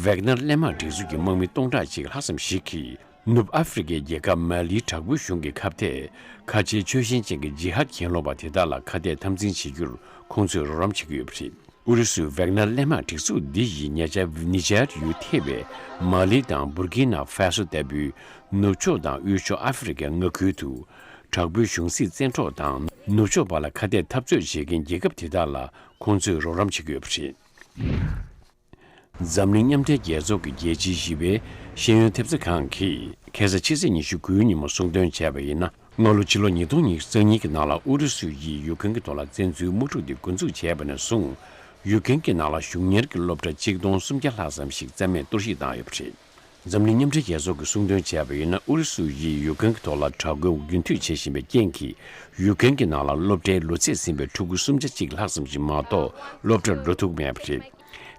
ཝེག་ནར་གླས་དམག་སྒྲིག་འཛུགས་ཀྱི་དམག་མི་སྟོང་ཕྲག་གཅིག་ལྷག་ཙམ་ཞིག་གིས། ནུབ་ཨ་ཧྥེ་རི་ཁའི་རྒྱལ་ཁབ་མ་ལིའི་དྲག་པོའི་གཞུང་གི་ཁ་གཏད། ཁ་ཆེའི་ཆོལ་ཞེན་ཅན་གྱི་ཇི་ཧཱད་གྱེན་ལོག་པ་དེ་དག་ལ་ཁ་གཏད་འཐབ་འཛིང་བྱེད་རྒྱུར་ཁོང་ཚོས་རོགས་རམ་བྱེད་ཀྱི་ཡོད་པ་རེད། ཨུ་རུ་སུའི་ཝེག་ནར་གླས་དམག་སྒྲིག་འཛུགས་འདི་ཡིས་ཉེ་ཆར་ནི་ཇར་ཡུལ་ཐེ་བའི་མ་ལི་དང་བུར་ཀི་ན་ཧྥ་སོ་ལྟ་བུའི་ནུབ་ཕྱོགས་དང་དབུས་ཕྱོགས་ཨ་ཧྥེ་རི་ཁའི་མངའ་ཁུལ་དུ། དྲག་པོའི་གཞུང་སྲིད་བཙན་འཕྲོག་དང་ནུབ་ཕྱོགས་བར་ལ་ཁ་གཏད་འཐབ་རྩོད་བྱེད་མཁན་རྒྱལ་ཁབ་དེ་དག་ལ་ཁོང་ཚོས་རོགས་རམ་བྱེད་ཀྱི་ཡོད་པ་རེད། འཛམ་གླིང་མཉམ་འབྲེལ་རྒྱལ་ཚོགས་ཀྱི་རྒྱལ་སྤྱིའི་བཞི་པའི་ཤེས་ཡོན་ཐེབས་རྩ་ཁང་གིས་ཁ་སང་ཕྱི་ཚེས་ཉི་ཤུ་དགུའི་ཉིན་མོ་གསུངས་དོན་བྱས་པ་ཡིན་ན། སྔ་ལོ་ཕྱི་ལོ་ཉིས་སྟོང་ཉི་ཤུ་རྩ་གཉིས་ཀྱི་ནང་ལ་ཨུ་རུ་སུ་ཡིས་ཡུཀ་རེན་གྱི་ཐོག་ལ་བཙན་འཛུལ་དམག་འཁྲུག་འདི་འགོ་འཛུགས་བྱས་པ་ནས་བཟུང་། ཡུཀ་རེན་གྱི་ནང་ལ་ཞུགས་གཉེར་གྱི་སློབ་གྲྭ་གཅིག་སྟོང་སུམ་བརྒྱ་ལྷག་ཙམ་ཞིག་རྩ་མེད་གཏོར་བཤིག་བཏང་ཡོད་པ་རེད། འཛམ་གླིང་མཉམ་འབྲེལ་རྒྱལ་ཚོགས་ཀྱིས་གསུངས་དོན་བྱས་པ་ཡིན་ན། ཨུ་རུ་སུ་ཡིས་ཡུཀ་རེན་གྱི་ཐོག་ལ་དྲག་རྒོལ་རྒྱུན་མཐུད་བྱེད་བཞིན་པའི་རྐྱེན་གྱིས། ཡུཀ་རེན་གྱི་ནང་ལ་སློབ་གྲྭའི་ལོ་ཚད་ཟིན་པའི་ཕྲུ་གུ་སུམ་བརྒྱ་གཅིག་ལྷག་ཙམ་ཞིག་མ་གཏོགས་སློབ་གྲྭར་འགྲོ་ཐུབ་མེད་པ་རེད།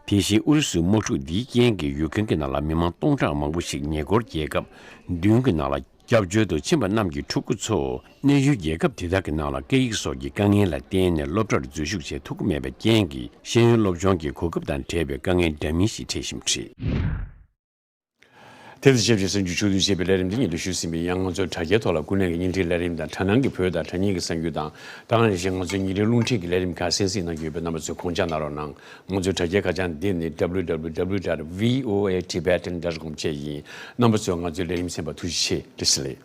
དེ་བཞིན་ཨུ་རུ་སུའི་དམག་འཁྲུག་འདིའི་རྐྱེན་གྱིས་ཡུཀ་རེན་གྱི་ནང་ལ་མི་མང་སྟོང་ཕྲག་མང་པོ་ཞིག་ཉེ་འཁོར་རྒྱལ་ཁབ་བདུན་གྱི་ནང་ལ་སྐྱབས་བཅོལ་དུ་ཕྱིན་པ་རྣམས་ཀྱི་ཕྲུ་གུ་ཚོ་གནས་ཡུལ་རྒྱལ་ཁབ་དེ་དག་གི་ནང་ལ་སྐད་ཡིག་སོགས་ཀྱི་དཀའ་ངལ་ལ་བརྟེན་ནས་སློབ་གྲྭར་འཛུལ་ཞུགས་བྱེད་ཐུབ་ཀྱི་མེད་པའི་རྐྱེན་གྱིས། ཤེས་ཡོན་སློབ་སྦྱོང་གི་གོ་སྐབས་དང་འབྲེལ་བའི་དཀའ་ངལ་འདྲ་མིན་ཞིག་འཕྲད་བཞིན་པ་རེད། དེ་དང་ཆབས་ཅིག་གསར་འགྱུར་ཕྱོགས་བསྡུས་བྱས་པའི་ལས་རིམ་འདི་སྙན་སྒྲོན་ཞུས་ཟིན་པས། ཡང་ང་ཚོའི་དྲ་རྒྱའི་ཐོག་ལ་ཀུན་གླེང་གི་བརྙན་འཕྲིན་ལས་རིམ་དང་། དྲ་སྣང་གི་བོད་དང་དྲ་བརྙན་གྱི་གསར་འགྱུར་དང་། ད་ག་ནང་བཞིན་ང་ཚོའི་ཉིན་རེའི་རླུང་འཕྲིན་གྱི་ལས་རིམ་ཁག་གསན་གཟིགས་གནང་རྒྱུ་ཡོད་པས། རྣམ་པ་ཚོས་དགོངས་འཇགས་གནང་རོགས་གནང་། ང་ཚོའི་དྲ་རྒྱའི་ཁ་བྱང་འདི་ནི་W W W dot V O A Tibetan dot com བཅས་ཡིན། རྣམ་པ་ཚོས་ང་ཚོའི་ལས་རིམ་གསན་པར་ཐུགས་རྗེ་ཆེ། བཀྲ་ཤིས་བདེ་ལེགས།